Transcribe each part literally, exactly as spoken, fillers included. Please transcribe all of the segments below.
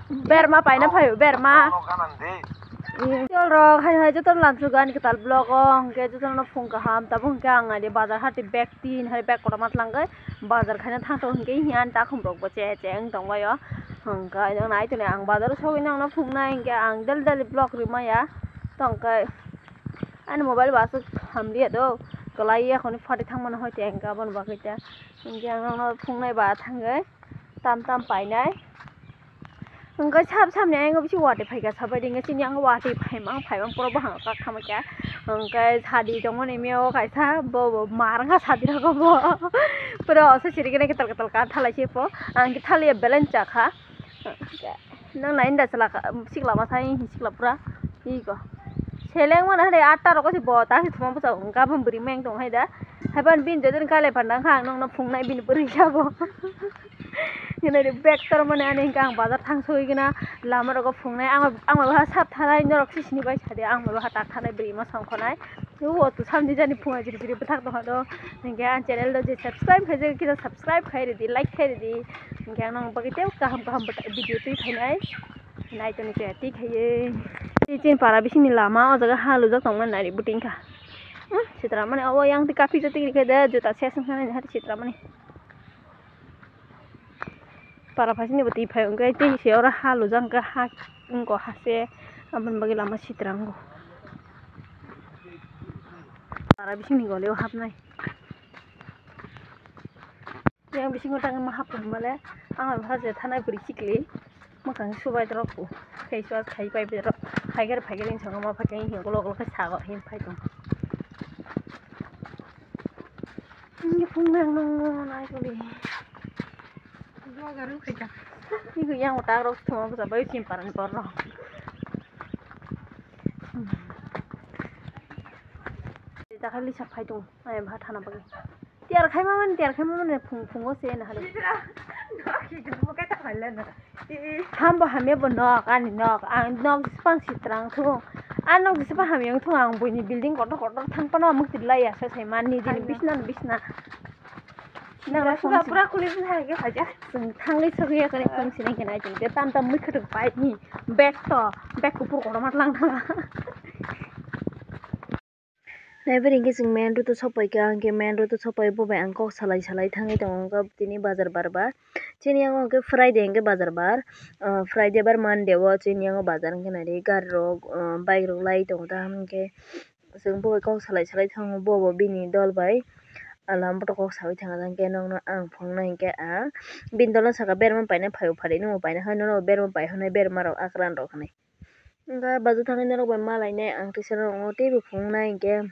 Berma paina phaio, berma. Tol rok hai hai joto lamsuk ani kwtal vlog o, hwnkhe joto no phung kaham, tabuk hwnkhe ang ani bazar hati bag tin hai bag kotorma tlangwi bazar khaina thangthok hwnkhe hiyan takhum rok bo che che wng tongbaio. Hwnkhe nang nai tongni ang bazar o sogwi nang no phungnai hwnkhe ang daily daily vlog rimaya tongkhe ani mobile bo aswk hamliya do, kwlai ya khoni phatwi thangmano hoi tei hwnkhe aboni bagwi ta hwnkhe ang nang no phungnai ba thangwi tam tam painai. Hwnkhe sab samni ayang bisi watwi phaikha sabai ringkha chini ang watwi phaimang phaimang puro bohang kak thangma kha. Hwnkhe sadi tongmani mio kaisa bo bo mar wngkha sadi rogo bo. Pura oso sirikhe ketal ketal kar thalai se po. Ang khe thaliya belai chakha. Nang nai da chwla sikla masa sikla pura iko. Seleng mani hade atta rogo se bo ta se thuma bwsa wngkha bo bwrwi meng tong hai da. Haiban bin jodon kale panda wngkha ang nokno phungnai bini bwrwi sabo. Hinai bag tor mani ani hwnkhe ang bazar thang sogwi gana lama rogo phungnai ang ang bai sap thanai norok sisini bai sadi ang bai tak thanai bwrwi ma songkhonai. O to samni jani phunga jiri jiri bwthak tongkha do. Hwnkhe ang channel do je subscribe khaijak kisa subscribe khai ridi, like khai ridi. Hwnkhe ang nang bagwi tei kaham kaham video twi phainai. Nai toni khe twi khaiwi. Chini para bisingni lama o jaga ha lujak tongmani nari bwtwi wngkha. Hmm, sitra mani obo yang twi kaphi jotwi rikhe de juta ses wngkha nai hari sitra mani. Para phaisingni bo twi phai hwnkhe tei se oro ha lujak hwnkhe ha wngkha ha se aboni bagwi lama sitra wngo. Para bisingni goli o hapnai. Yang bisingo tangwi ma hapnai hwnmale ang bai je thanai bwrwi sikli mwkhang subai rok face wash khai pai rok phaiger phaiger wng songma phaikhe ulo ulo khe sago hin phai tong. Nini phungnang nang nang nai tuli. Vlogger wng khaika. Nini yang utak rok thuma bwsa bai chim paran bor rok. Dakhali sa phai tong ai bha thana bagwi. Tiyar khaima mani tiyar khaima mani phung phungo se na hali. Hambo hamya bo nok ani nok ang nok jisipang sitrang thung. A nok jisipang hamya wng thung ang buini building kotor kotor thang pano mukti lai ya sa sai mani jini bisna bisna. Nang la pura pura kulis na hage haja. Chwng thangwi sogwi ya kare phung sini khe nai chwng te tam tam mui khatuk pai ni bag to bag kupur kotor mat lang thang. Naiber hinkhe chwng main road o sok paikha, hinkhe main road o sok pai bo bai ang kok salai salai thangwi tongo, wngkha tini bazar bar ba. Chini yango hinkhe Friday hinkhe bazar bar, ah, Friday bar Monday o chini yango bazar hinkhe nari gari rok, ah, bike rok lai tongo ta, hinkhe chwng bo bai kok salai salai thango, bo bo bini dol bai lama boto kok saui thangkha, hinkhe nokno ang phunuknai hinkhe ang bini dol no sakha berma paina phaio, phalwi nungbo paina hai nono berma pai hwnwi berma rok akran rok hinwi. Wngkha bazar thangwi norok bai ma lainai ang teisa norok no teibo phunuknai hinkhe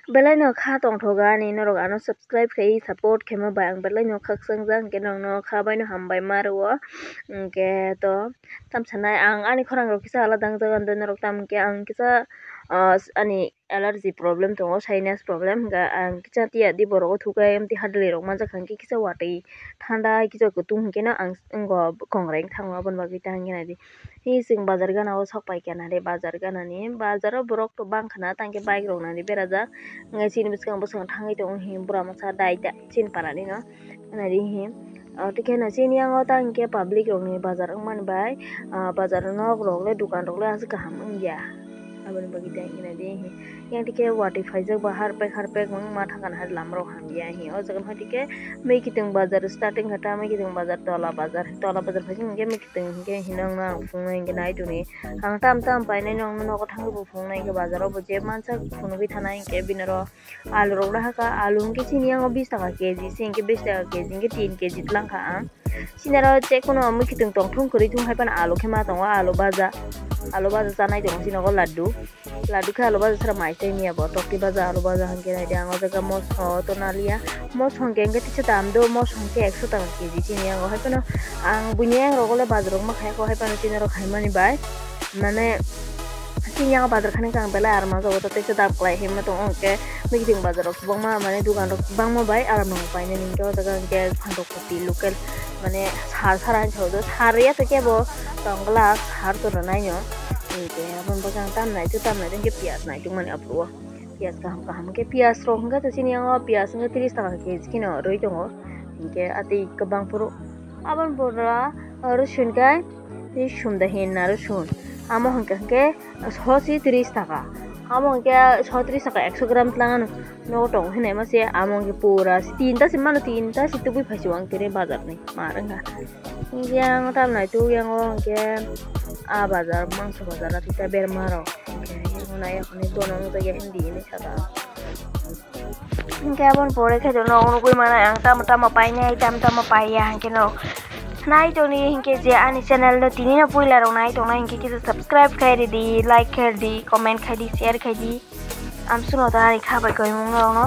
belai no kha tongthok ani norok ano subscribe khai support khaima bai ang belai no khakchang jak hinkhe norok no kha bai no hambai ma rwo hinkhe to tamsa nai ang ani khorang rok kisa alada wng jak norok tamo hinkhe ang kisa ani allergy problem tongo sinus problem hinkhe ang kisa tiya di borok o thukai amtwi hadwlwi rok manjakha hinkhe kisa watwi thanda kisa kutung hinkhe no ang wngkha kongrai wng thango aboni bagwi ta hinkhe nai di. Hi chwng bazar gana o sok pai kha nari bazar gana ni bazar o borok to bang khana tang khe bike rok nari berajak wngkha chini bwskango bwskango thangwi tongo hi bura masa dai da chini para ni no nari hi tei khe no chini yango tang khe public rok ni bazar wng mani bai bazar nok rok le dukan rok le aswk kaham wng ya aboni bagwi tei nari hi yang tei khe watwi phaijak ba harpek harpek wng ma thang kha nari lama rok hamya hi o jaga no tei khe mui kiting bazar starting kha ta mui kiting bazar tola bazar tola bazar phaijak hinkhe. Tei hinkhe hinwi ang phunuknai hinkhe nai tongni ang tam tam painai nokno nogo thangwi bo phunuknai hinkhe bazar o bo je mansa phunugwi thanai hinkhe bini oro alu rok nahakha alu hinkhe chini yango bish taka keji se hinkhe bish taka keji hinkhe tin keji twlangkha ang chini oro je kono mui kiting tongthung kwrwi thung hai phano alu khe ma tongo alu baja alu baja chanai tongo chini nogo laddu. Ladukhe alu baja sara mai tei miya bo tokti baja alu baja hwnkhe naidi ang o jaga moso to naliya moso hwnkhe hwnkhe tisa dam do moso hwnkhe ekso taka keji chini yango hai phano ang buini yang rogo le bajar rok ma khaya kho hai phano chini rok hai mani bai mane chini yango bajar khani khe ang belai aram jago to tesa dam kwlai himma tongo hwnkhe mui kiting bajar rok kwbangma mane dukan rok kwbangma bai aram rok painani hwnkhe o jaga hwnkhe phantok koti local mane sar sara hinwi sar do sar ya to kebo tong glak sar to rwnaino. Hinkhe aboni bagwi ang tam naitu tam naitu hinkhe piyaj naitukmani aphuru o piyaj kaham kaham hinkhe piyaj rok hinkhe to chini yango piyaj hinkhe tris taka keji kheno rwi tongo hinkhe atwi kwbang phuru aboni pura Oro swn khe tris sum da hin aro swn. Amo hwnkhe hwnkhe sosi tris taka. Amo hwnkhe so tris taka ekso gram tlangano nogo tongo hinwi ma se amo hwnkhe pura tinta se mano tinta se tubui phai se ang tini bazar ni mar wngkha. Hwnkhe ang tam nai tu yang o hwnkhe a bazar mangso bazar a tita berma rok hwnkhe nai akhoni dono wngjakya hindi hinwi saka. Hingke aboni pore khe no nugui mano ang tamo tamo painai, tamo tamo paiya hingke no. Nai tongni hingke je ani channel no tini no puila rok nai tongnai hingke kisa subscribe khai ridi, like khai ridi, comment khai di, share khai di. Amsuno ta ani kha bai koimung rok no.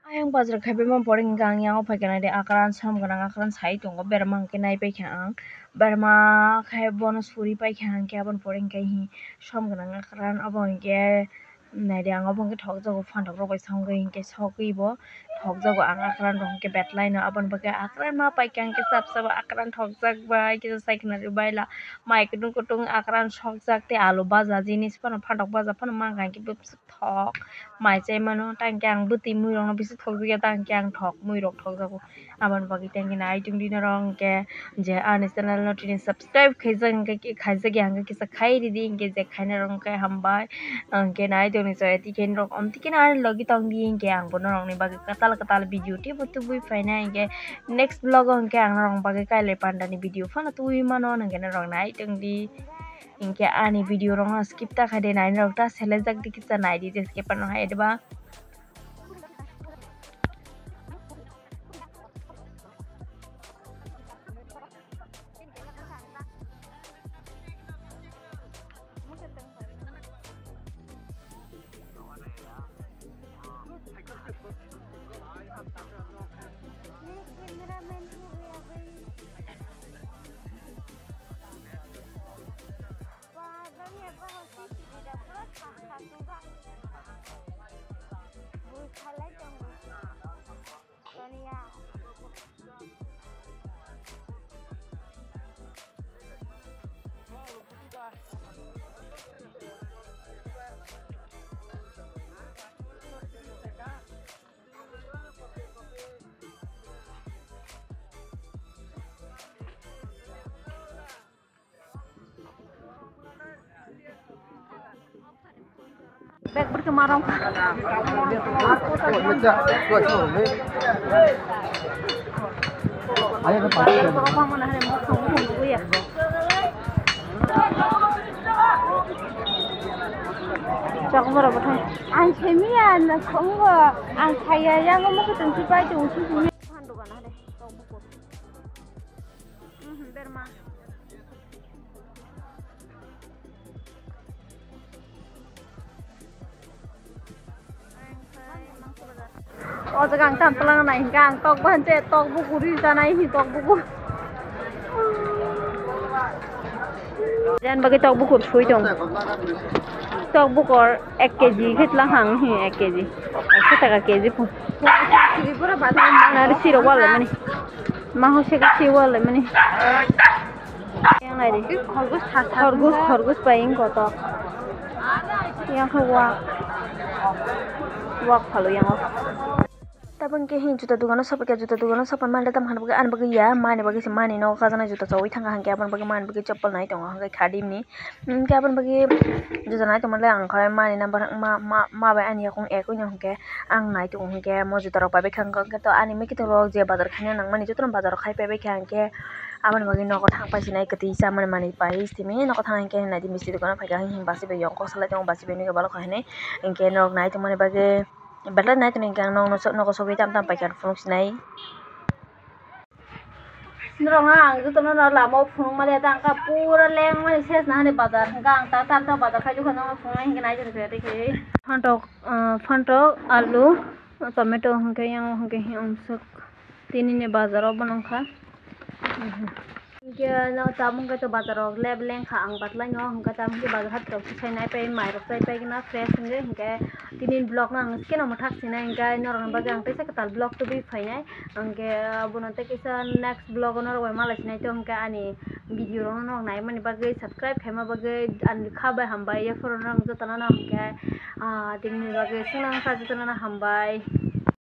Ayang bazar khai bai ma pore hingke ang yang o pai khe nai de akran som gwnang akran sai tongo berma hingke nai pai kha ang berma khai bono suri pai kha hingke aboni pore hingke hi som gwnang akran obo hingke nai de ang obo hingke thok jago phantok rok bai songwi hingke sogwi bo thok jago ang akran rok hingke betlai no aboni bagwi akran ma pai kha hingke sap sap akran thok jak bai kisa sai khna rw bai la mai kutung kutung akran sok jak tei alu baja jinis phano phantok baja phano mang kha hingke thok mai chai mano, tang khe ang bwtwi mui rok no bisi thok jak ya, tang khe ang thok mui rok thok jago. Aboni bagwi tang khe nai tong di norok hwnkhe je ani channel no tini subscribe khaijak hwnkhe khaijak ya hwnkhe kisa khai ridi hwnkhe je khaina rok hwnkhe hambai hwnkhe nai tong ni chaya tikhe norok om tikhe ani logi tong di hwnkhe ang bo norok ni bagwi kwtal kwtal video teibo tubui phainai hwnkhe next vlog o hwnkhe ang norok ni bagwi kailai panda ni video phano tubui mano hwnkhe norok nai tong di. Hingke ani video rok no skip ta khaide nai rok ta selejak di kisa nai di je skip no hai de ba. Bek berke marong. Ayo ke pasal. Chakmara bathai. Ang semiya na khongo. Ang saya yang mo ko tengsi pai tengsi semiya. Phan dogan hade. Mhm, berma. O jaga ang tam twlang nai hingka ang tok bahai se tok bukur ri janai hi tok bukur. Jan bagwi tok bukur sui tong. Tok bukur ek K G khe twlang hang hi ek K G. Ekso taka K G pho. Nari sirok wal mani. Maho se khe siwa lai mani. Yang nai di. Khorgos thar thar. Khorgos, khorgos pai wng koto. Yang khe wak. Wak phalo yang o. Tabang khe hin juta dogano sapa khe juta dogano sapa manda tam hana bagwi ani bagwi ya mani bagwi se mani no kajaknai juta chawi thangkha hwnkhe aboni bagwi mani bagwi chappal nai tongo hwnkhe khadimni. Hwnkhe aboni bagwi juta nai tongmani le ang khe mani number ma, ma, ma bai ani yakung ekoi no hwnkhe ang nai tongo hwnkhe mo juta rok pai bai kha hwnkhe to ani mui kiting rok je bazar khaina nangmani jotono bazar rok khai pai bai kha hwnkhe aboni bagwi nogo thang pai sinai kwtwi chamani manwi pai simi nogo thang hinkhe nai di misti dogano phaikha hwnkhe bachai bai yong kok salai tongo bachai bai nukhe balo kha hinwi hwnkhe norok nai tongmani bagwi belai nai tongmani hwnkhe ang nogo sogwi tam tam paikha phunuk sinai. Norokno ang jotono no lama o phunukmani tangkha pura lengmani ses nahani bazar hwnkha ang ta ta ta bazar khai jokha no phunuknai hwnkhe nai tongkha tei khe. Phantok, ah, phantok, alu, tomato hwnkhe yang hwnkhe he ang swk tinini bazar o bono wngkha. Hwnkhe no tabuk hwnkhe to bazar o leb lengkha ang batlai no hwnkhe tabuk hwnkhe bazar hat rok sai nai pai mai rok chai pai gana fresh hwnkhe hwnkhe. Tini vlog no ang skeno mwthak sinai hwnkhe norokni bagwi ang teisa kwtal vlog tubui phainai. Hwnkhe abono tei kisa next vlog o norok bai malai sinai to hwnkhe ani video rok no norok naimani bagwi subscribe khaima bagwi ani kha bai hambai yaphuru norok jotono no hwnkhe, ah, tini bagwi swngna wngkha jotono no hambai.